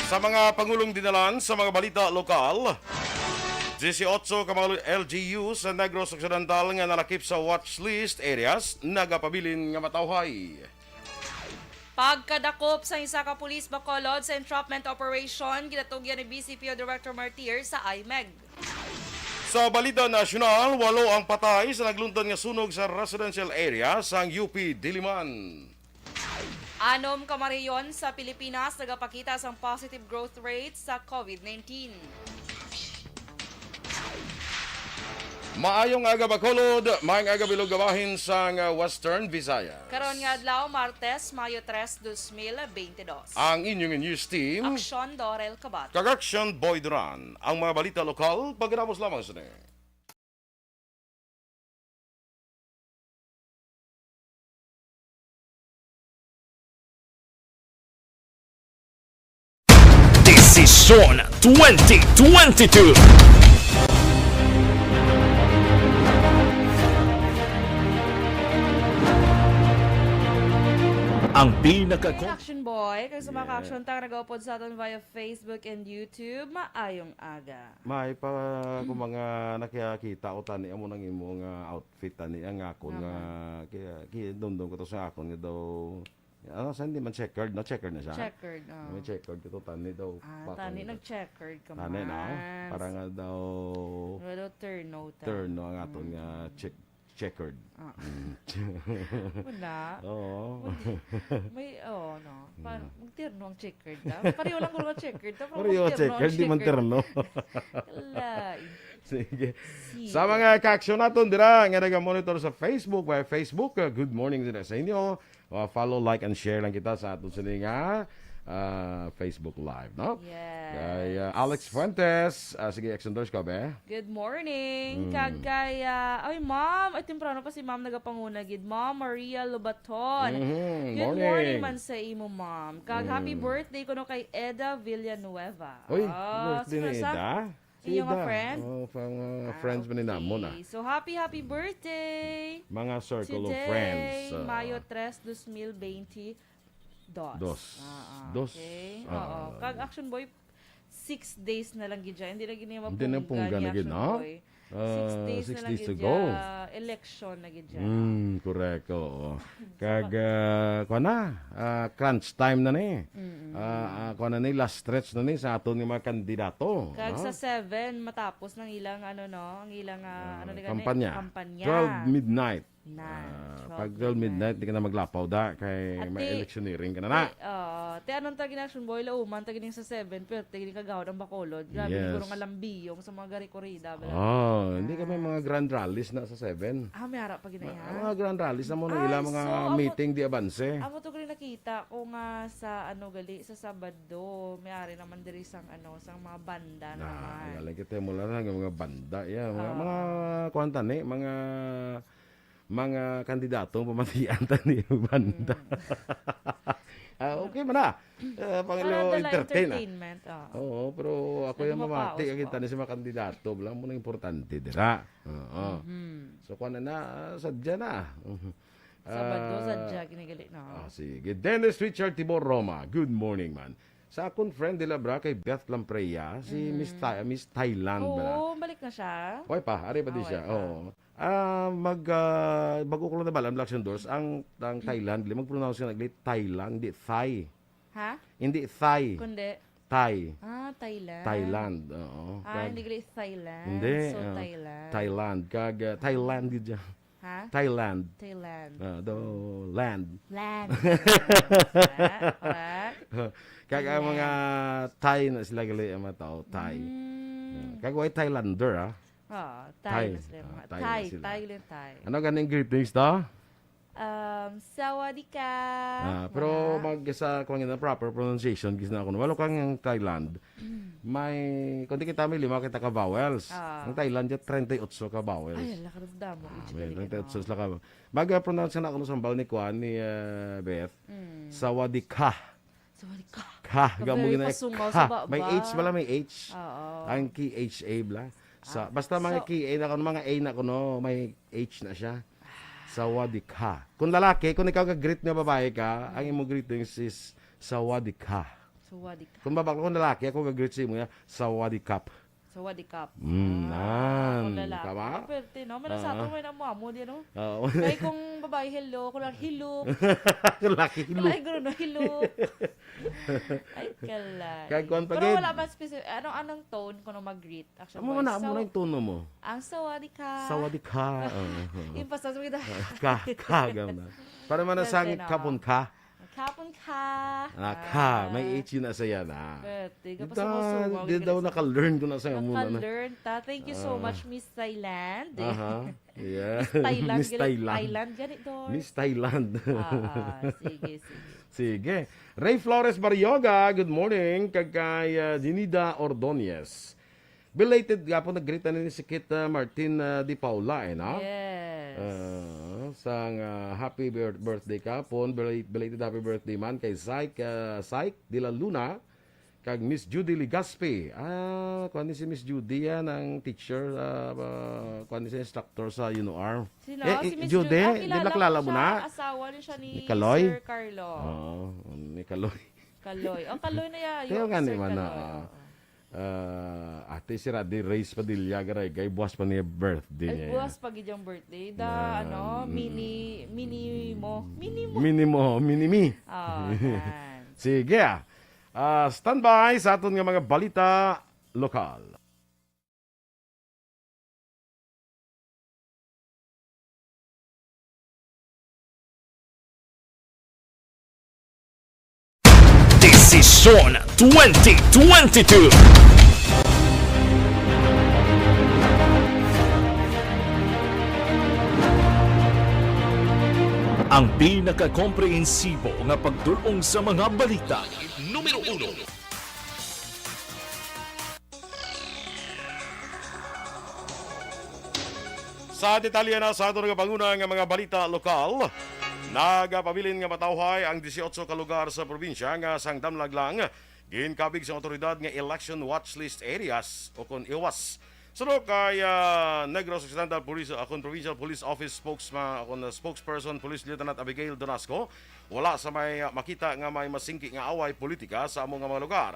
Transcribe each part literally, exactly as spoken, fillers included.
Sa mga pangulong dinalan sa mga balita lokal, disiotso ka mga L G U sa Negros Occidental nga nalakip sa watch list areas nagapabilin nga matawhay. Pagkadakop sa isa ka pulis Bacolod sa entrapment operation, ginatugyan ni V C P O Director Martir sa I M E G. Sa balita nasyonal, walo ang patay sa nagluntad nga sunog sa residential area sang U P Diliman. Anom ka mga rehiyon sa Pilipinas nagapakita sang positive growth rate sa COVID nineteen. Maayong aga, Bacolod. Maayong aga, bilog nga bahin sang, uh, Western Visayas. Karon nga adlaw, Martes, Mayo tres, dos mil bente dos. Ang inyong news team, Aksyon Dorel Kabat. Kag Aksyon Boy Duran. Ang mga balita lokal, pagkatapos lamang sini. Desisyon twenty twenty-two. Ang pinaka- Action Boy, kag sa mga Yeah. ka-action ta nga nagaupod sa aton via Facebook and YouTube, maayong aga. May pa ko mga nakakita ko tani amo nang imo nga outfit tani ang akon nga Aha. kaya, kaya dumdum ko to sa akon nga daw, ano, sa hindi man checkered, no? Checkered na siya? Checkered, oh. May checkered ko to tani daw. Ah, bakit tani ito? Nag-checkered ka Tani na, man. Para nga daw Wala daw turnout, ah. Turno ang aton nga Mm. check, checkered. Ah. Mm. Wala. Oo. Wala. May, oo, no? Pa-, Yeah. magtirno ang checkered, ah. Pareho lang ko nga checkered, ah. Pero Pareho ang magtirno ang checkered, di man checkered. Terno. Lain. Sige. Sige. Sa mga ka-action naton dira nga naga-monitor sa Facebook, by Facebook, uh, good morning dira sa inyo. Uh, follow, like, and share lang kita sa aton sini nga, uh, Facebook Live, no? Yes. Kay, uh, Alex Fuentes, uh, sige, Action Doors ka, be? Good morning. Mm. Kag kay, uh, ay, ma'am, ay, temprano pa si ma'am nagapanguna gid. Ma'am Maria Lobaton. Mhm. Good Morning. morning man sa imo, ma'am. Kag happy Mm. birthday kuno kay Eda Villanueva. Uy, Ah, birthday ni sino sa Eda? Si Inyo nga Ida. Friend? Oh, from, uh, Ah, friends man ni namon, ah. okay. So, happy, happy birthday! Mga circle of Today, friends, uh, Mayo tres, dos mil bente dos. Dos. Ah, ah, Dos. okay. Ah, Oo. Kag Action Boy, six days na lang gid siya. Hindi na gid niya Hindi na mapunggan punggan ni na gid, Action no? Boy. Six Ah, days six na lang days gid to go. siya. Election na gid siya. Mm, correct, oo. Kag, ah, kuwan na, ah, crunch time na ni. Mm-mm. Ah, ah, kuwan na ni, last stretch na ni sa aton nga mga kandidato, Kag no? sa seven, matapos ng ilang, ano, no, ang ilang, ah, Ah, ano na gani? kampanya. Kampanya. Twelve midnight. Na, Ah, twelve pag twelve midnight, midnight. di ka na maglapaw da, kay At may ti-, electioneering ka na na. ti-, ah, ti anong tagi na, Action Boy, lauman, tagi ning sa seven, pero tagi ning kagawad ang Bacolod. Grabe, Yes. siguro nga lambiyong sa mga gari-korida, bala. Oh, hindi kami Ah, mga grand rallies na sa seven. Ah, may ara pa gina Ma-, yan? mga grand rallies na mo na Ay, ila mga so, amo, meeting di abanse. amo to gali nakita ko nga sa, ano, gali, sa Sabado, may ari naman diri sang, ano, sang mga banda Na, naman. galing kita mo lang nga mga banda, yeah, mga, Ah. mga kuwan tani, mga, mga kandidatong pamatian tani, banda. Mm. Ah, okay man na. Ah, pang Parang dala entertain, ah. entertainment, oo. Oo, pero ako Sa yung mga mamati, paus ang po. kita ni sa mga kandidato, wala mo na importante dira. Oo. Mhm. So, kuwan na na, ah, sadya na. Mhm. Sabado, Ah, sadya, ginigali, no? ah, sige. Dennis Richard Tibor Roma, good morning, man. Sa akon friend, dila bra, kay Beth Lampreya, si Miss Mm. Tha-, Miss Thailand, bala. Oo, balik na siya. Way pa, ari pa di Ah, siya. way pa. Oo. Ah, mag, ah, bago ko lang nabal, ang Black Doors, ang, ang Thailand, dili mag-pronounce nga nagli Thailand, di Thai. Ha? Hindi Thai. Kundi? Thai. Ah, Thailand. Thailand, oo. Ah, Kag hindi gali Thailand. Hindi, So, ah, Thailand. Thailand. Kag, ah, Thailand, gid siya. Ha? Thailand. Thailand. Ah, do, land. Land. Correct, correct. Kag ang mga Thailand. Thai na sila gali ang mga tao, Thai. Mm. Ah, kag way Thailander, ah. Ah, Thai Thai. na sila, Ah, mga Thai na Thai, sila. Thai lang, Thai. Ano ganing greetings to? Um, sawadika. Ah, pero Mga mag-, sa, kung yun ang proper pronunciation, gis na ako, walo kang Thailand. May, kung di kita may lima kita ka vowels. Ah. Ang Thailand, yung treinta y ocho ka vowels. Ay, ala, karugdamo. Ah, Ito may galing, treinta y ocho ano. sila ka. Mag-pronounce na ako sa sambaw ni Kwan, ni, eh, Beth. Mm. Sawadika. Sawadika. Ka, Ka, gamo very gina-, pasungaw ka. sa baba. May H bala, may H. Oo. Ang K H A bala. Sa, Ah, basta mga so K A na kuno, mga A na kuno, may H na siya. Sawadika. Kung lalaki, kung ikaw ka-greet nga babae ka, ang Mm. imo greetings is sawadika. Sawadee ka. Kung babae, kung lalaki, ako gag-greet sa imo, ya, "Sawadee kap." Sawadee kap. Mm, Ah, nan. Kung lalaki. Tama? Ah, pwerte, no? May Ah. nasatong may namuamo din, no? Oo. Kay kung babae, "Hello." Kung lalaki, "Hello." Kung lalaki, "Hello." Kung lalaki, guro, no? "Hello." Ay, kalay. Kag kuwan pa Pero gid. Wala man specific. Ano, anong tone kung mag-greet? Actually, Amo boy, na, amo so, na yung tono mo. Ang sawadee ka. Sawadee ka. Oo. Yung pastas mo kita. Ka, ka, gam na. Para man Pwerte sang na. Kapon ka. Kapon ka. Ah, ka. Ah. May H na sa yan, ah. Pwerte. Di Kapag da-, sumusubo, di daw ginalis-, naka-learn ko na sa amo na na. Naka-learn ta. Thank you so Ah. much, Miss Thailand. Aha. Yeah. Miss Thailand, Miss gani-, Thailand. Thailand, gani doon. Miss Thailand. Ah, ah. Sige, sige. Sige. Ray Flores Barrioga, good morning. Kag kay, ah, Dinida Ordonez. Belated gapon, nag-greet na ni si Kit, ah, Martin, ah, Di Paula, eh, no? Yes. Ah, sang, ah, happy bir-, birthday kapon, bela-, belated happy birthday man kay Syke, ah, Syke de la Luna, kag Miss Judy Legaspi. Ah, kuwan ni si Miss Judy, yan ang teacher, ah, ah, kuwan ni si instructor sa UNOAR. Sino? Eh, Si eh, Miss Judy, Judy. Ah, di kilala nakilala ko mo siya. Na? Asawa ni siya ni Ni Kaloy? Sir Carlo. Oo, ni Kaloy. Kaloy. Oh, Kaloy na ya-, Kaya yung nga ni Sir Mana, Kaloy, ah, oo. Ah, ate, si Rady Reyes Padilla, garay, kay buwas pa niya birthday Ay, niya. Buwas pa gid yung birthday. Da, Na, ano, mm. mini, mini mo. Mini mo. Mini mo, mini me. Oh, yan. Sige, ah. Ah, standby sa aton nga mga balita lokal. Desisyon twenty twenty-two. Ang pinakakomprehensibo nga pagdul-ong sa mga balita. Numero uno. Sa detalye na sa aton nga panguna nga mga balita lokal, nagapabilin nga matawhay ang dieciocho ka lugar sa probinsya nga sang damlag lang ginkabig sa awtoridad nga election watch list areas o kon EWAS. Suno kay, ah, Negros Occidental Police, ah, kon Provincial Police Office spokesma-, kon, ah, spokesperson Police Lieutenant Abigail Donasco, wala sa may, ah, makita nga may masingki nga away politika sa amo nga mga lugar.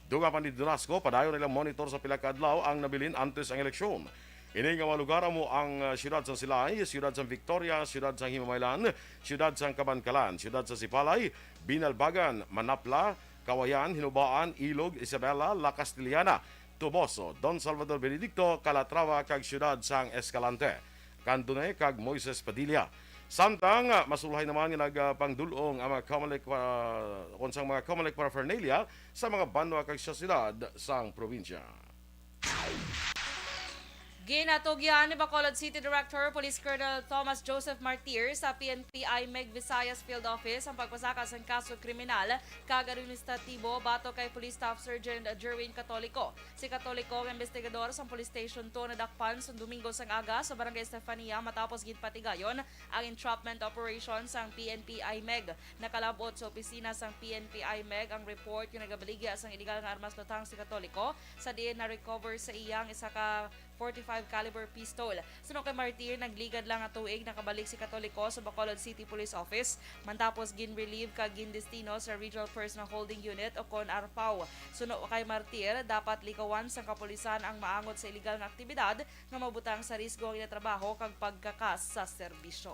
Dugang pa ni Donasco, padayon nilang monitor sa pila ka adlaw ang nabilin antes ang eleksyon. Ini nga mga lugar amo ang, ah, siyudad sang Silay, siyudad sang Victoria, siyudad sang Himamaylan, siyudad sang Kabankalan, siyudad sa Sipalay, Binalbagan, Manapla, Kawayan, Hinubaan, Ilog, Isabela, La Castellana, Toboso, Don Salvador Benedicto, Calatrava, kag siyudad sang Escalante, Candone, kag Moises Padilla. Samtang, ah, masulhay naman nga nagapangdul-ong ang mga Comelec pa-, kon sang mga Comelec paraphernalia sa mga banwa kag sa siyudad sang probinsya. Ginatugyan ni Bacolod City Director Police Colonel Thomas Joseph Martir sa P N P I MEG Visayas Field Office ang pagpasaka sang kaso kriminal kag administratibo batok kay Police Staff Sergeant Jerwin Catolico. Si Catolico, nga investigador sang Police Station two, nadakpan sa Domingo sang aga sa Barangay Estefania matapos ginpatigayon ang entrapment operation sang P N P I MEG. Nakalab-ot sa opisina sang P N P I MEG ang report nga nagabaligya sang iligal nga armas luthang si Catolico, sa diin na-recover sa iya ang isa ka forty-five caliber pistol. Suno kay Martir, nagligad lang nga tuig nakabalik si Catolico sa Bacolod City Police Office, matapos gin-relieve kag gindestino sa Regional Personnel Holding Unit o kon ARPAU. Suno kay Martir, dapat likawan sang kapulisan ang maangot sa iligal nga aktibidad nga mabutang sa risgo ang ila trabaho kag pagkakas sa serbisyo.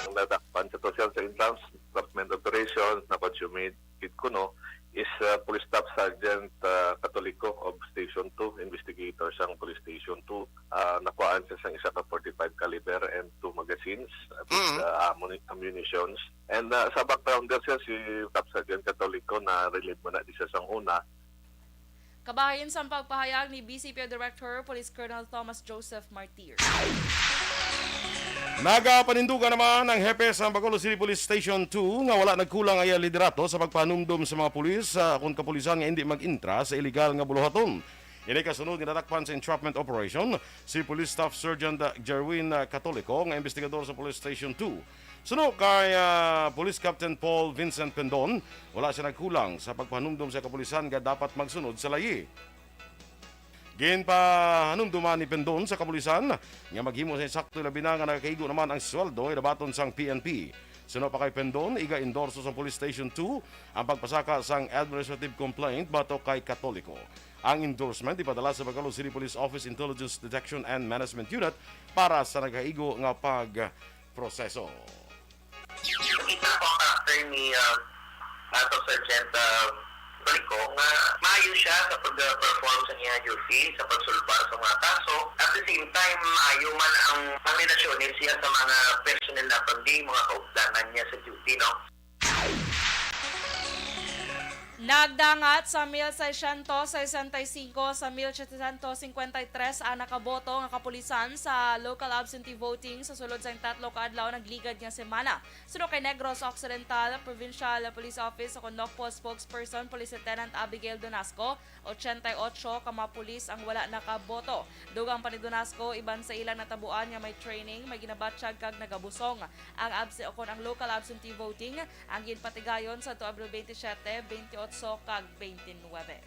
Ang nadakpan sa social sa entrapment operation na consummated kuno is, uh, Police Staff Sergeant, uh, Catolico of Station two, investigator sang Police Station two. Uh, nakuhaan siya sang isa ka forty-five caliber and two magazines, uh, with, Mm. uh, ammuni-, ammunitions. And, uh, sa backgrounder siya, si Staff Sergeant Catolico, na-relieve mo na di siya sang una. Kabahin sang pagpahayag ni B C P O Director Police Colonel Thomas Joseph Martir. Nagapanindugan naman ang hepe sa Bacolod City Police Station two nga wala nagkulang ang iya liderato sa pagpahanumdom sa mga pulis, ah, kon kapulisan nga indi mag-intra sa iligal nga buluhaton. Ini kasunod nga nadakpan sa entrapment operation si Police Staff Sergeant Jerwin, ah, Catolico nga investigador sa Police Station two. Suno kay, ah, Police Captain Paul Vincent Pendon, wala siya nagkulang sa pagpahanumdom sa kapulisan nga dapat magsunod sa layi. Ginpahanumduman ni Pendon sa kapulisan nga maghimo sa insakto, labi na nga nakaigo naman ang sweldo nga dabaton sang P N P. Suno pa kay Pendon, iga-endorso sang Police Station two ang pagpasaka sang administrative complaint batok kay Katoliko. Ang endorsement ipadala sa Bacolod City Police Office Intelligence Detection and Management Unit para sa nagaigo nga pagproseso. Nakita ko ang karakter ni, ah, Master Sergeant, ah, Rico nga maayo siya sa pag-perform sa iya duty, sa pagsulbar sa mga kaso. At the same time, maayo man ang kombinasyon niya sa mga personnel naton, di mga kaupdanan niya sa duty, no? Nagdangat sa mil seiscientos sesenta y cinco sa mil setecientos cincuenta y tres ang nakaboto nga kapulisan sa local absentee voting sa sulod sang tatlo ka adlaw nagligad nga semana. Suno kay Negros Occidental Provincial Police Office o kon NOCPO spokesperson Police Lieutenant Abigail Donasco, ochenta y ocho ka mga pulis ang wala nakaboto. Dugang pa ni Donasco, iban sa ilang natabuan nga may training, may ginabatyag kag nagabusong ang abse-, kon ang local absentee voting ang ginpatigayon sa tuig Abril twenty-seven, twenty-eight kag twenty-nine.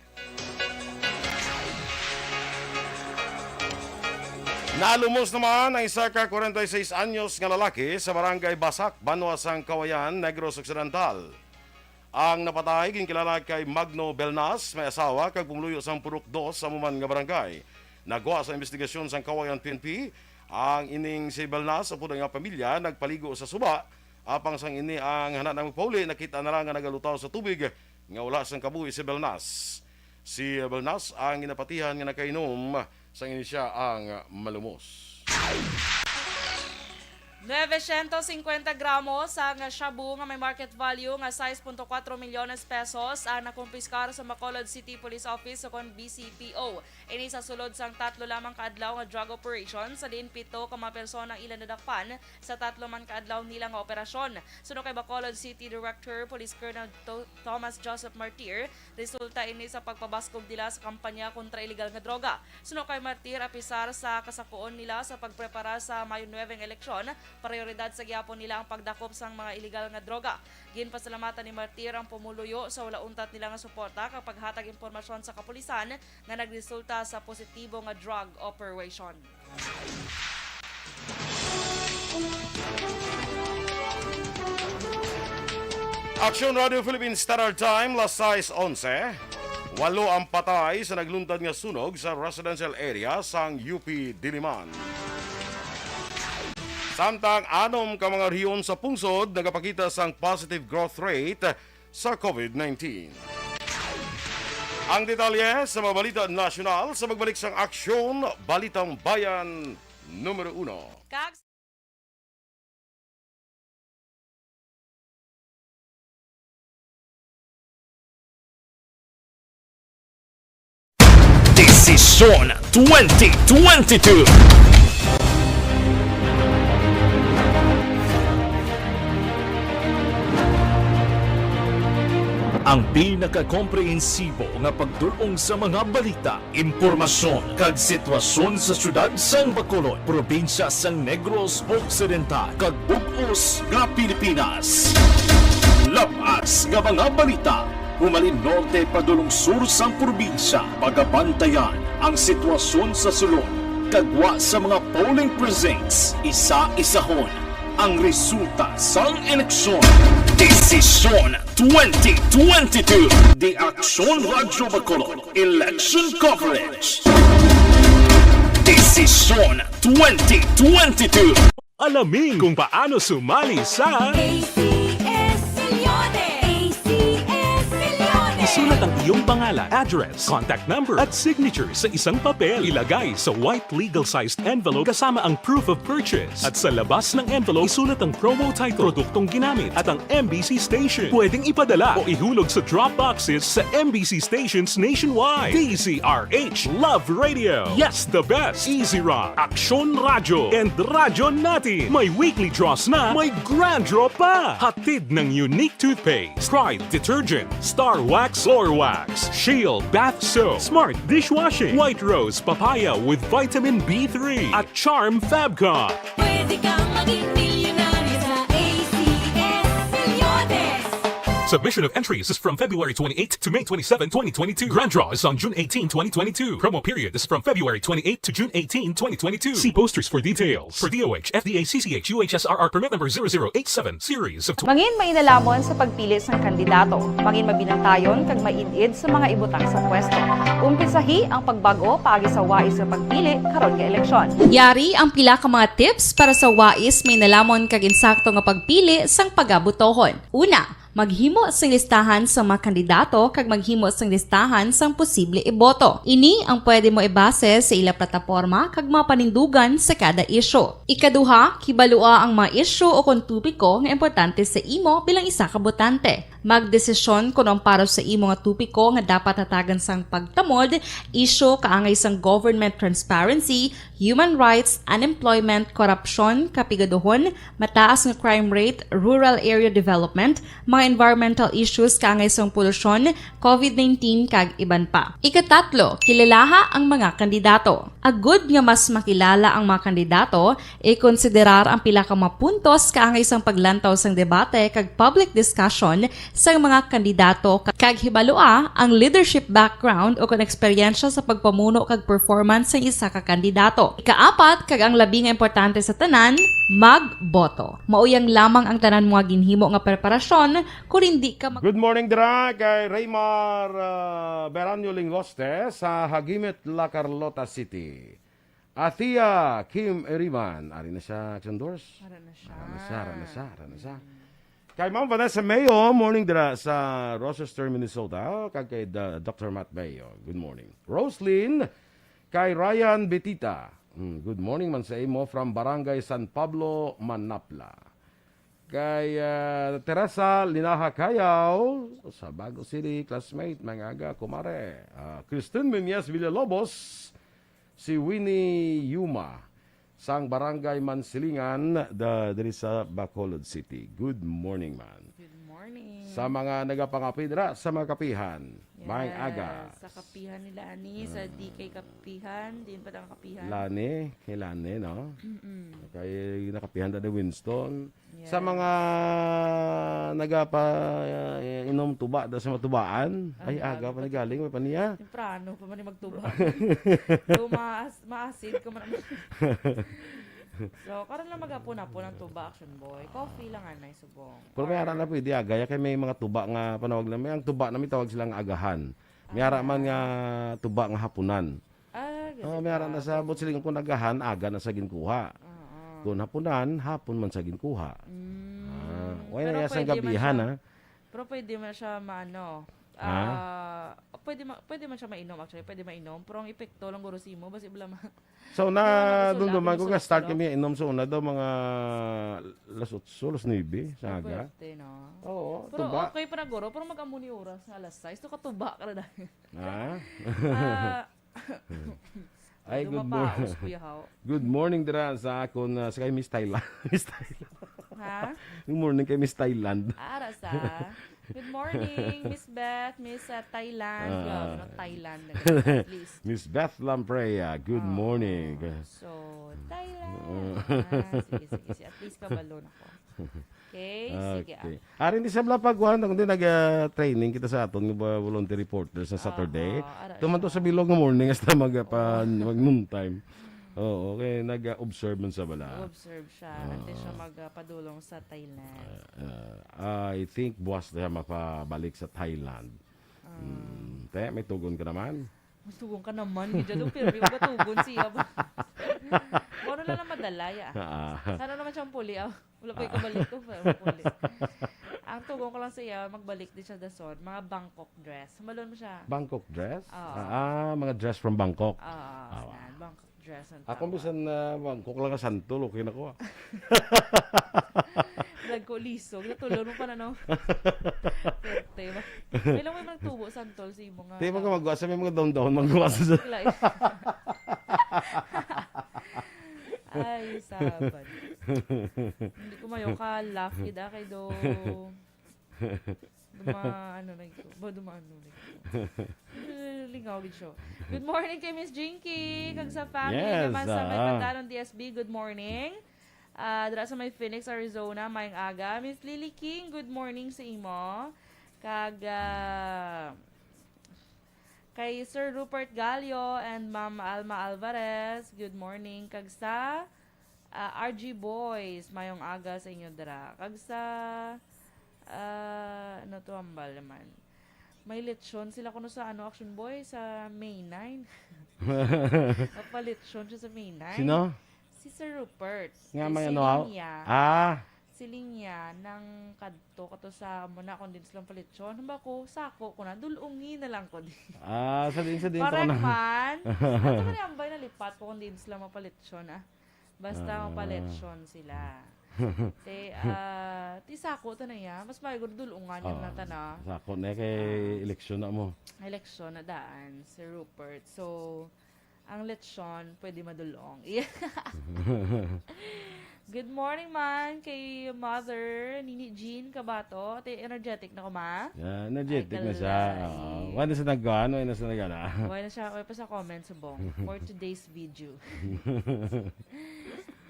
Nalumos naman ang isa ka kwarenta y seis anyos nga lalaki sa Barangay Basak, Banwa sang Kawayan, Negros Occidental. Ang napatay ginkilala kay Magno Belnas, may asawa kag pumuluyo sang Purok Dos sa amo man nga barangay. Nagwa sa imbestigasyon sang Kawayan P N P, ang ining si Belnas upod ang iyang pamilya nagpaligo sa suba, apang sang ini ang hana na magpauli, nakita na lang nga nagalutaw sa tubig nga wala sang kabuhi si Belnas. Si Belnas ang ginapatihan nga nakainom sang ini siya ang malumos. Novecientos cincuenta gramos sang shabu nga may market value nga sais punto kuwatro milyones pesos ang nakumpiskar sa Bacolod City Police Office o kon B C P O. Ini sa sulod sang tatlo lamang ka adlaw nga drug operation, sa diin pito ka mga persona ang ila nadakpan sa tatlo man ka adlaw nila nga operasyon. Suno kay Bacolod City Director Police Colonel To-, Thomas Joseph Martir, resulta ini sa pagpabaskog nila sa kampanya kontra iligal nga droga. Suno kay Martir, apisar sa kasakuon nila sa pagprepara sa Mayo nuebe nga eleksyon, prioridad sa gihapon nila ang pagdakop sang mga iligal nga droga. Ginpasalamatan ni Martir ang pumuluyo sa wala untat nila nga suporta kag paghatag impormasyon sa kapulisan nga nagresulta sa positibo nga drug operation. Aksyon Radio Philippines Standard Time, las sais onse. Walo ang patay sa nagluntad nga sunog sa residential area sang U P Diliman. Samtang anom ka mga rehiyon sa pungsod nagapakita sang positive growth rate sa COVID nineteen. Ang detalye sa mga balita nasyonal sa pagbalik sang Aksyon, Balitang Bayan numero uno. Kag Desisyon twenty twenty-two. Ang pinakakomprehensibo nga pagdul-ong sa mga balita, impormasyon, kag sitwasyon sa siyudad sang Bacolod, probinsya sang Negros Occidental, kag bug-os nga Pilipinas. Lab-as nga mga balita, humalin norte padulong sur sang probinsya, pagabantayan ang sitwasyon sa sulod, kag wa sa mga polling precincts, isa-isahon ang resulta sang eleksyon. Desisyon twenty twenty-two. The Aksyon Radyo Bacolod Election Coverage. Desisyon twenty twenty-two. Alamin kung paano sumali sa A C S Millones! A C S Millones! Isulat ang iyong pangalan, address, contact number, at signature sa isang papel. Ilagay sa white legal-sized envelope kasama ang proof of purchase. At sa labas ng envelope, isulat ang promo title, produktong ginamit, at ang M B C station. Pwedeng ipadala o ihulog sa drop boxes sa M B C stations nationwide. D Z R H, Love Radio. Yes, the best. Easy Rock, Aksyon Radyo, and Radyo Natin. May weekly draws na, may grand draw pa. Hatid ng Unique Toothpaste, Pride Detergent, Star Wax Floor Wax, Shield Bath Soap, Smart Dishwashing, White Rose Papaya with Vitamin B three, at Charm Fabcon. Pwede kang maging milyonaryo sa A C S Millones. Submission of entries is from February twenty-eighth to May twenty-seven, twenty twenty-two. Grand draw is on June eighteen, twenty twenty-two. Promo period is from February twenty-eighth to June eighteen, twenty twenty-two. See posters for details. For D O H, F D A, C C H, U H S R R permit number zero zero eight seven, series of tw- Mangin mainalamon sa pagpili sang kandidato. Mangin mabinantayon kag maid-id sa mga ibutang sa pwesto. Umpisahi ang pagbag-o paagi sa wais nga pagpili karon nga eleksyon. Yari ang pila ka mga tips para sa wais, mainalamon kag insakto nga pagpili sang pagabotohon. Una, maghimo sing listahan sa mga kandidato kag maghimo sing listahan sang posible iboto. Ini ang pwede mo ibase sa ila plataporma kag mga panindugan sa kada isyu. Ikaduha, kibalua ang mga isyu o kon topiko nga importante sa imo bilang isa ka botante. Magdesisyon kon ang para sa imo nga topiko nga dapat hatagan sang pagtamod, isyu kaangay sang government transparency, human rights, unemployment, korupsyon, kapigaduhon, mataas nga crime rate, rural area development, mga environmental issues kaangay sang polusyon, covid nineteen, kag iban pa. Ikatatlo, kilalaha ang mga kandidato. Agud nga mas makilala ang mga kandidato, ikonsiderar ang pila ka mga puntos kaangay sang paglantaw sang debate kag public discussion sang mga kandidato ka-, kag hibalua ang leadership background o kon eksperyensya sa pagpamuno kag performance sang isa ka kandidato. Ikaapat, kag ang labi nga importante sa tanan, magboto. Mao yang lamang ang tanan mo nga ginhimo nga preparasyon kung hindi ka mag- Good morning dira kay Raymar, ah, Beranyo Lingloste sa Hagimit, La Carlota City. Athea Kim Eriman, ari na siya, Action Doors. Ara na siya. Ara na siya, ara na siya, ara na siya. Mm. Kay Ma'am Vanessa Mayo, morning dira sa Rochester, Minnesota. Kag kay Da-, Doctor Matt Mayo, good morning. Roslyn, kay Ryan Betita, mm, good morning man sa imo from Barangay San Pablo, Manapla. Kay, ah, Teresa Linaha Cayaw, sa Bago City, classmate, mga aga, kumare. Ah, Christine Menyes Villalobos, si Winnie Yuma, sang Barangay Mansilingan, da, diri sa Bacolod City. Good morning, man. Good morning. Sa mga nagapangapi dira sa mga kapihan, maayong aga. Yes, sa kapihan nila ani, sa Ah. D K Kapihan, din pa ang kapihan. Lani, kay Lani, no? Mm-mm. Kay nakapihan ta ni Winston. Sa Yes. mga nagapa, uh, inom tuba da sa matubaan, Ang ay, aga aga pa pa ni galing, may pa niya. Temprano pa man yung magtuba. So, maas-, maasid ka man. So, karon lang maghapon-hapon ang tuba, Action Boy. Coffee lang anay, subong. Pero may ara na pwede, aga, ya kay may mga tuba nga panawag na, may ang tuba na may tawag silang agahan. May ara man nga Ah. tuba nga hapunan. Ah, Oh, may ara na sa, sa bot siling kung agahan, aga na sa ginkuha. Oo. Kung hapunan, hapon man sa ginkuha. Mm. Ah, wala Pero na sa pwede man gabihan, siya, ha? Pero pwede man siya maano, Ha? ah, pwede ma-, pwede man siya mainom, actually, pwede mainom, pero ang epekto lang guro sa imo, basi bala ma-, So, na, Wala man sa dumduman ko sulod, ka start sa kami inom sa una daw mga las otso, las nuebe sa Ay, aga. Pwerte, no? Oo, Pero tuba. Okay pa na, guro, pero mag-amo ni oras nga alas sais, to katuba ka na dahil. Ha? Ah, Ay, Medyo good morning. Mapaos, Kuya Hao. Good morning dira sa akon, ah, sa kay Miss Thailand. Miss Thailand. Ha? Good morning kay Miss Thailand. Ara sa. Good morning, Miss Beth, Miss, ah, Thailand. Ah. Grabe, no? Thailand na ganun, at least. Miss Beth Lamprea, good Oo. morning. So, Thailand. Oo. Ah, sige, sige, sige. At least kabalo na ko. Okay, sige, ah. Okay. Ari, hindi sa Mlapag, kuwan, kundi nag, ah, training kita sa aton nga ba, volunteer reporter sa Saturday. Aha, ara Tuman to siya. Sa bilog nga morning hasta mag, ah, pa, Oo. mag noontime. Oo, okay, nag, ah, observe man sa bala. Nag-observe siya. Ante siya Oo. mag, ah, padulong sa Thailand. Ah, ah, I think buwas na siya mapabalik sa Thailand. Ah. Hmm, te, may tugon ka naman? May tugon ka naman, gid daw, pero yung gatugon siya ba? Moro lang na madala, ya. Ah. Sana naman siyang puli, ah. Wala pa yung Ah. kabalik to, pero puli. Ang tugon ko lang sa iya, magbalik din siya dason. Mga Bangkok dress. Malon mo siya? Bangkok dress? Oo. Ah, ah, mga dress from Bangkok. Oo, Ah, wow. Nan. Bangkok dress ang Ako tawag. Bisan na Bangkok lang ang santol, okay na ko, ah. Lag ko lisog. Natulog mo pa na, no? Perte ba? May lang may magtubo santol sa imo nga Di, mga tawag. Magwa sa may mga daon-daon, magwa sa Klay. Ay, saban. Hindi ko mayo ka laugh gid, ah, kay do. Duma-, ano na ito. Ba, duma-, ano na ito. Lingaw gid siya. Good morning kay Miss Jinky, kag sa family Yes, naman sa may ah. Pandanon D S B. Good morning. Ah, dira sa may Phoenix, Arizona, maayong aga. Miss Lily King, good morning sa imo. Kag, ah, kay Sir Rupert Gallo and Ma'am Alma Alvarez, good morning. Kag sa, ah, R G Boys, mayong aga sa inyo dira. Kag sa, ah, ano to, ambal naman. May lechon sila kuno sa, ano, Action Boy, sa May nine. Mapalechon siya sa May nine. Sino? Si Sir Rupert. Nga may Si ano, ah? Linya. Ah. Si Linya nang kadto kato sa muna kung din sila palechon. Hamba ko, sako ko na, dulungi na lang ko din. Ah, sa din, sa din, Parang sa na. man, ato man ang bay nalipat ko kung din sila mapalechon, ah. Basta Ah. mapalechon sila. Te, ah, ti sako ta na ya. Mas maayo gud dulungan yun Oo. na ta na. Sako na kay Ah. eleksyon na mo. Eleksyon na daan, Sir Rupert. So, ang lechon, pwede madulong. Good morning man kay Mother Nini Jean Kabato. Te, energetic na ko, ma? Yeah, energetic Ay, na siya. kalay. Oo. Wala na siya nagkuhan, wala na siya nagana. Wala na siya, wala pa sa comment, subong, for today's video.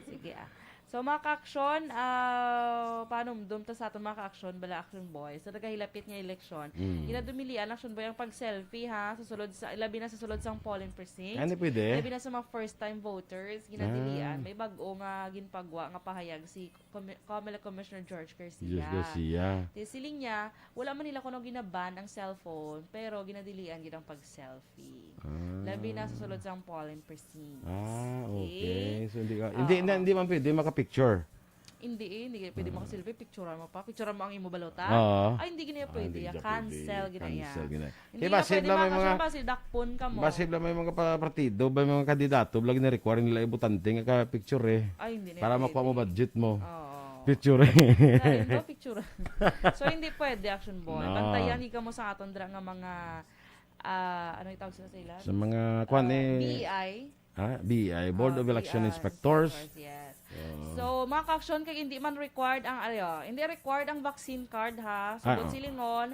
Sige, ah. So, mga ka-aksyon, ah, panumdum ta sa aton mga ka-aksyon, bala aksyon boys, sa nagahilapit nga eleksyon, Mm. ginadumilian aksyon boy ang pag-selfie, ha, sa sulod sa, labi na sa sulod sang polling precinct. Ano pwede? Labi na sa mga first-time voters, ginadilian. Ah. May bag-o nga ginpagwa nga pahayag si Commi-, Comelec Commissioner George Garcia. George Garcia. Ti siling niya, wala man nila kuno ginaban ang cellphone, pero ginadilian gid ang pag-selfie. Ah. Labi na sa sulod sang polling precincts. Ah, Okay? okay. So, hindi ka, hindi, Ah, hindi, oo. hindi man pwede makapicture. Hindi eh, hindi pwede Ah. makaselfie. Picturean mo pa. Picturean mo ang imo balota. Oo. Ay, hindi gina Ah, pwede. hindi gina Cancel pwede. gina Cancel yan. gina. Hindi Kaya nga basin pwede lang may mga, makasama, si dakpon ka mo. basin lang may mga pa-, partido, may mga kandidato, lagi na require nila ibutante nga ka-picture eh. Ay, hindi na Para pwede. makuha mo budget mo. Oo. Picture eh. Ay, hindi, picture. So, hindi pwede, Action Boy. No. Bantayan, di ka mo sa aton dra nga mga, ah, ano itawag sila sa ila? Sa mga, kwan Ah, eh, B I. Ha? B I, Board Ah, of Election B I, Inspectors. of course, yes. Oo. So, mga ka-aksyon, kay hindi man required ang, ano, hindi required ang vaccine card, ha? So, Ah, kung oo. silingon,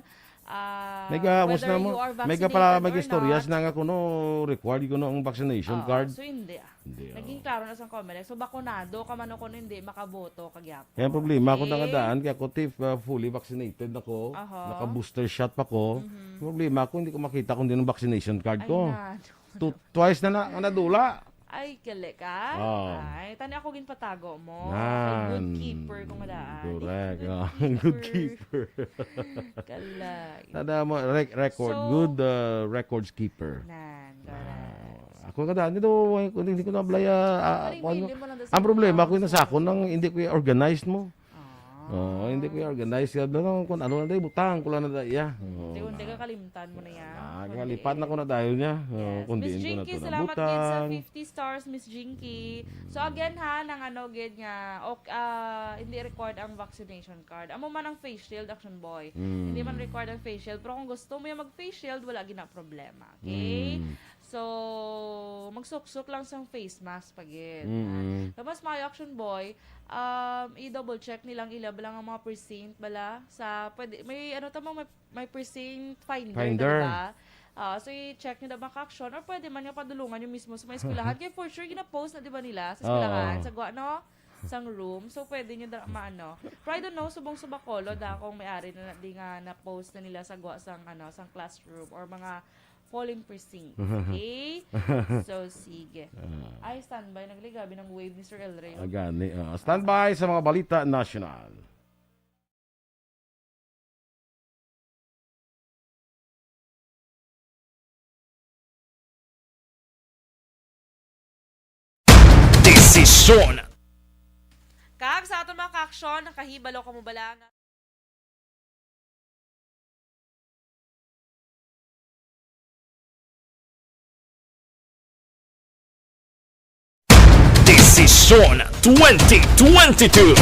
ah, May ga-, whether na mo, you are may ga pala, vaccinated may or istorya not. na nga kuno, required kuno ang vaccination Oo, card. so hindi, ah. Hindi, Naging oo. klaro na sa Comelec. So, bakunado ka man o kung hindi, makaboto ka gyapon. Kaya ang problema, kung Okay? nangadaan, kaya ako, Tiff, ah, fully vaccinated na ko, Aha. naka-booster shot pa ko. Mhm. Ang problema, kung hindi ko makita kung din ang vaccination card Ay, ko. na. Tu-, twice na na, nga nadula. Ay, kali ka? Oo. Ay, tani ako ginpatago mo. Nan. Kay good keeper ko nga daan. Correct. Good Ah, good keeper. keeper. Kalay. Tanda mo, rec-, record. So, Good, uh, records keeper. Nan, correct. Ah, ako nga daan, hindi ko, hindi ko na blaya, ah, Parang kung ano. hindi mo lang Ang problema, sa kung nasa ako nang hindi ko i-organize mo. Ah. Oo, hindi ko i-organize. Kaya lang, kung ano lang, dahil butang ko lang na dahil, ah. Oo, Hindi, hindi na. ka kalimtan mo na yan. Ah, Kundi kalipat na ko na tayo niya. Oo, Yes. kung Miss diin ko na Jinky, to salamat gid sa nabutang. fifty stars, Miss Jinky. So, again, ha, nang ano, gid nga, ok-, ah, hindi required ang vaccination card. Amo man ang face shield, Action Boy. Mm. Hindi man required ang face shield. Pero kung gusto mo yung mag-face shield, wala gina problema. Okay? Mm. So, magsuksok lang sa face mask pa gid, ha? Mm-mm. Kaya mas maayo, Action Boy, um, i-double check nilang ila bala nga mga precinct bala sa, pwede, may ano tamo, may, may precinct finder na, Finder. di ba? Ah, so, i-check nyo na mga ka-aksyon, or pwede man nga padulungan nyo mismo sa mga eskwelahan. Kaya for sure, gina-post na, di ba, nila sa eskwelahan? Oo. Sa gwa, no? Sang room. So, pwede nyo da, maano. Pero I don't know, subong sa Bacolod, ah, kung may ari na, na, di nga na-post na nila sa gwa, sang, ano, sang classroom or mga polling precinct. Okay? So, sige. Ah. Ay, standby. Nagligabi ng wave ni Sir El Rey. Ah, gani, ah. Standby sa mga balita nasyonal. Desisyon. Kag sa aton mga ka-aksyon, nakahibalo ka mo bala nga Desisyon twenty twenty-two.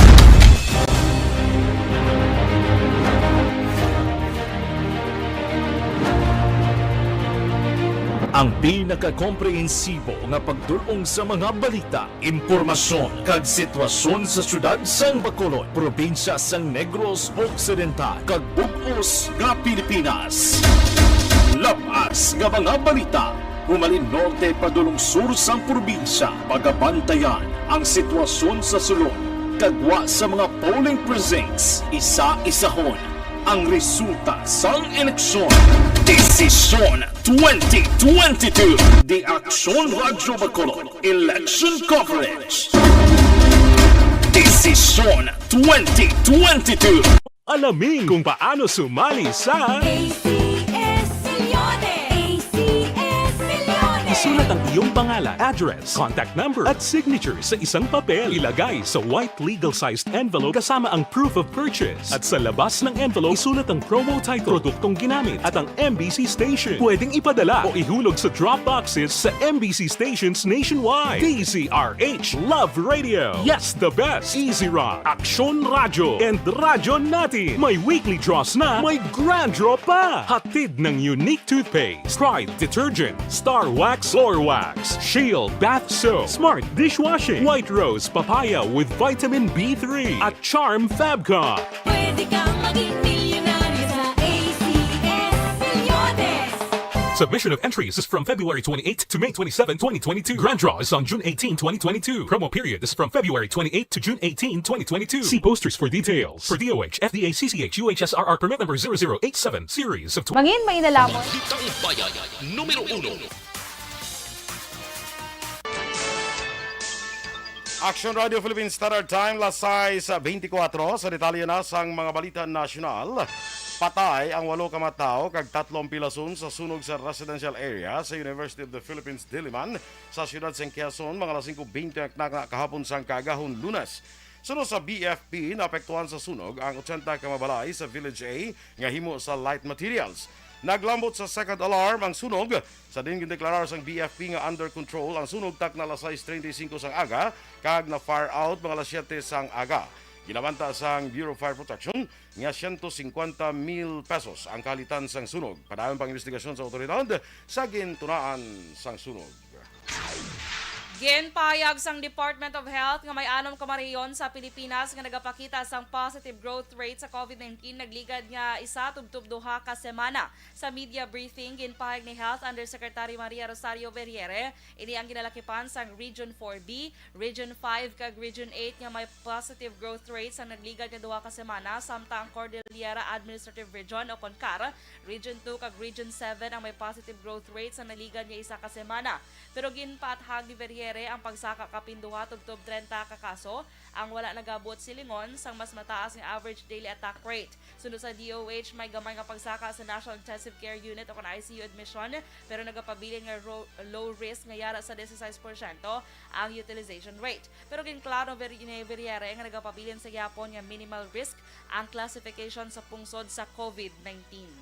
Ang pinakakomprehensibo nga pagdul-ong sa mga balita, impormasyon, kag sitwasyon sa siyudad sang Bacolod, probinsya sang Negros Occidental, kag bug-os nga Pilipinas. Lab-as nga mga balita, humalin norte padulong sur sang probinsya. Pagabantayan ang sitwasyon sa sulod kag gwa sa mga polling precincts, isa-isahon. Ang resulta sang eleksyon. Desisyon twenty twenty-two. The Aksyon Radyo Bacolod Election Coverage. Desisyon twenty twenty-two. Alamin kung paano sumali sa A C S Millones. A C S Millones. Isulat ang iyong pangalan, address, contact number, at signature sa isang papel. Ilagay sa white legal-sized envelope kasama ang proof of purchase. At sa labas ng envelope, isulat ang promo title, produktong ginamit, at ang M B C station. Pwedeng ipadala o ihulog sa drop boxes sa M B C stations nationwide. D Z R H Love Radio. Yes, the best. Easy Rock, Aksyon Radyo, and Radyo Natin. May weekly draws na, may grand draw pa. Hatid ng Unique Toothpaste, Pride Detergent, Star Wax Floor Wax, Shield Bath Soap, Smart Dishwashing, White Rose Papaya with Vitamin B three, at Charm Fabcon. Pwede kang maging milyonaryo sa A C S Millones. Submission of entries is from February twenty-eight to May twenty-seven, twenty twenty-two. Grand draw is on June eighteen, twenty twenty-two. Promo period is from February twenty-eight to June eighteen, twenty twenty-two. See posters for details. For D O H, F D A, C C H, U H S R R permit number zero zero eight seven, series of tw- Mangin may nalamon. Balitang Bayan, numero uno. Action Radio Philippine Standard Time, las sais beintikwatro. Sa detalye na sang mga balita nasyonal, patay ang walo ka mga tawo kag tatlo ang pilason sa sunog sa residential area sa University of the Philippines Diliman sa siyudad sang Quezon, mga alas singko bente ang nakna kahapon sang kaagahon Lunes. Suno sa B F P, naapektuhan sa sunog ang ochenta ka mga balay sa Village A nga himo sa light materials. Naglambot sa second alarm ang sunog sa diin gindeklarar sang B F P nga under control ang sunog takna alas sais treinta y cinco sang aga kag na-fire out mga alas siete sang aga. Ginabanta sang Bureau of Fire Protection nga siyento singkwenta mil pesos ang kahalitan sang sunog. Padayon pang investigasyon sa awtoridad sa gintunaan sang sunog. Ginpahayag sang Department of Health nga may anom ka mga rehiyon sa Pilipinas nga nagapakita sang positive growth rate sa COVID nineteen nagligad nga isa tubtob duha ka semana. Sa media briefing, ginpahayag ni Health Undersecretary Maria Rosario Vergeire ini ang ginalakipan sang Region four B, Region five kag Region eight nga may positive growth rate sang nagligad nga duha ka semana, samtang ang Cordillera Administrative Region o CONCAR, Region two kag Region seven ang may positive growth rate sang nagligad nga isa ka semana. Pero ginpaathag ni Vergeire ang pagsaka kapin duha tubtob treinta ka kaso ang wala nagabot silingon sang mas mataas nga average daily attack rate. Suno sa D O H, may gamay nga pagsaka sa National Intensive Care Unit o kon I C U admission, pero nagapabilin nga ro-, low risk nga yara sa dieciséis porsyento ang utilization rate. Pero ginklaro ni Ver-, ni Vergeire nga nagapabilin sa gihapon nga minimal risk ang classification sa pungsod sa COVID nineteen.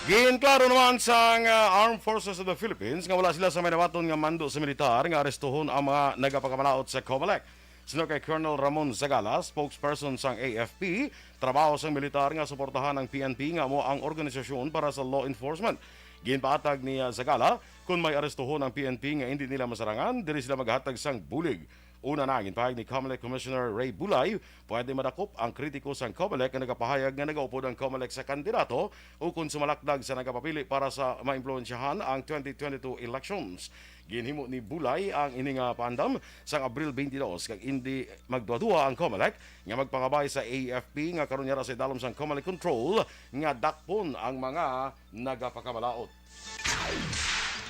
Ginklaro naman sang, ah, Armed Forces of the Philippines nga wala sila sa may nabaton nga mando sa militar nga arestuhon ang mga nagapakamalaot sa COMELEC. Suno kay Colonel Ramon Zagala, spokesperson sang A F P, trabaho sang militar nga suportahan ang P N P nga amo ang organisasyon para sa law enforcement. Ginpaathag ni, ah, Zagala, kon may arestuhon ang P N P nga indi nila masarangan, diri sila maghatag sang bulig. Una na, ginpahayag ni COMELEC Commissioner Ray Bulay, pwede madakop ang kritiko sang COMELEC nga nagapahayag nga nagaupod ang COMELEC sa kandidato ukon sumalakdag sa nagapapili para sa maimpluwensyahan ang twenty twenty-two elections. Ginhimo ni Bulay ang ini nga paandam sang Abril twenty-two, kag indi magduhaduha ang COMELEC nga magpangabay sa A F P nga karon yara sa idalom sang COMELEC control nga dakpon ang mga nagapakamalaot.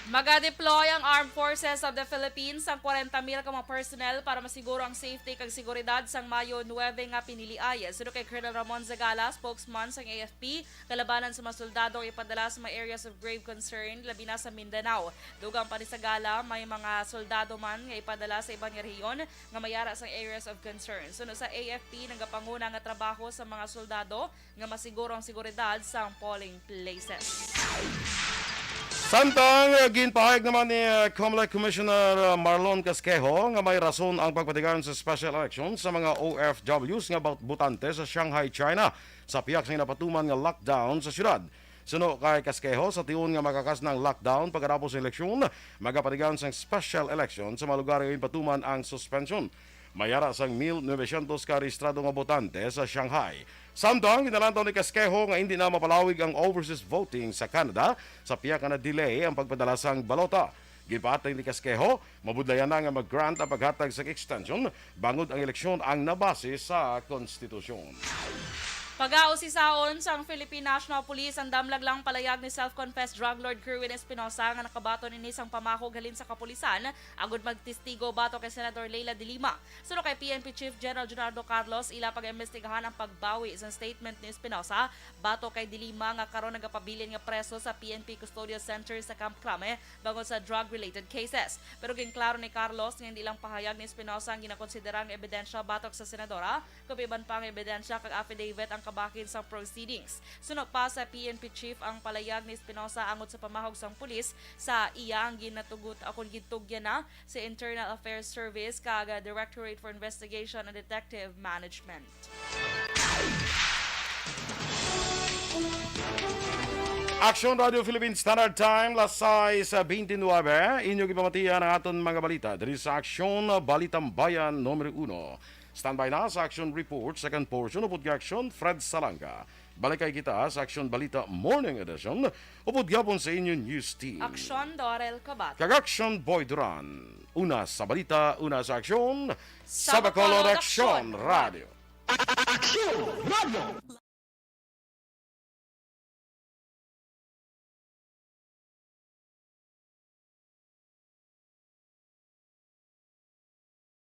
Maga-deploy ang Armed Forces of the Philippines sang kwarenta mil ka mga personnel para masiguro ang safety kag seguridad sang Mayo nuebe nga piniliay. Suno kay Colonel Ramon Zagala, spokesman sang A F P, kalabanan sa mga soldado ang ipadala sa mga areas of grave concern, labi na sa Mindanao. Dugang pa ni Zagala, may mga soldado man nga ipadala sa iban nga rehiyon nga may ara sang areas of concern. Suno sa A F P, nagapanguna nga trabaho sa mga soldado nga masiguro ang seguridad sang polling places. Samtang, eh, ginpahayag naman ni, eh, COMELEC Commissioner, eh, Marlon Casquejo nga may rason ang pagpatigayon sa special election sa mga O F Ws nga bot-, botante sa Shanghai, China, sa pihak sa ginapatuman nga lockdown sa siyudad. Suno kay Casquejo, sa tion nga makakas na ang lockdown pagkatapos sa eleksyon, magapatigayon sang special election sa mga lugar nga ginpatuman ang suspension. May ara sang mil novecientos ka rehistrado nga botante sa Shanghai. Samtang ginalantaw ni Casquejo nga indi na mapalawig ang overseas voting sa Canada sa pihak nga na-delay ang pagpadala sang balota. Ginpaathag ni Casquejo, mabudlayan na nga mag-grant ang paghatag sang extension bangod ang eleksyon ang nabase sa konstitusyon. Pagausisaon sang Philippine National Police ang damlag lang palayag ni self-confessed drug lord Kerwin Espinosa nga nakabaton ini sang pamahog halin sa kapulisan agud magtestigo batok kay Senator Leila de Lima. Suno kay P N P Chief General Junardo Carlos, ila pag-imbestigahan ang pagbawi sa statement ni Espinosa batok kay de Lima nga karon nagapabilin nga preso sa P N P Custodial Center sa Camp Crame bangod sa drug-related cases. Pero ginklaro ni Carlos nga hindi lang pahayag ni Espinosa ang ginakonsidera nga ebidensya batok sa senadora, kundi iban pa nga ebidensya kag affidavit ang kabahin sang proceedings. Suno pa sa P N P chief, ang palayag ni Espinosa angot sa pamahog sang pulis sa iya ang ginatugot akon gintugyan na sa Internal Affairs Service kag Directorate for Investigation and Detective Management. Action Radio Philippine Standard Time, las sais bente nuebe. Inyo gipamatian ang aton mga balita diri sa Action Balitang Bayan numero uno. Standby na sa Action Report, second portion, upod kay Action Fred Salanga. Balik kay kita sa Action Balita Morning Edition, upod gihapon sa inyo news team. Action Dorel Kabat. Kag Action Boy Duran. Una sa balita, una sa aksyon, sa Bacolod Action Radio. Action Radio.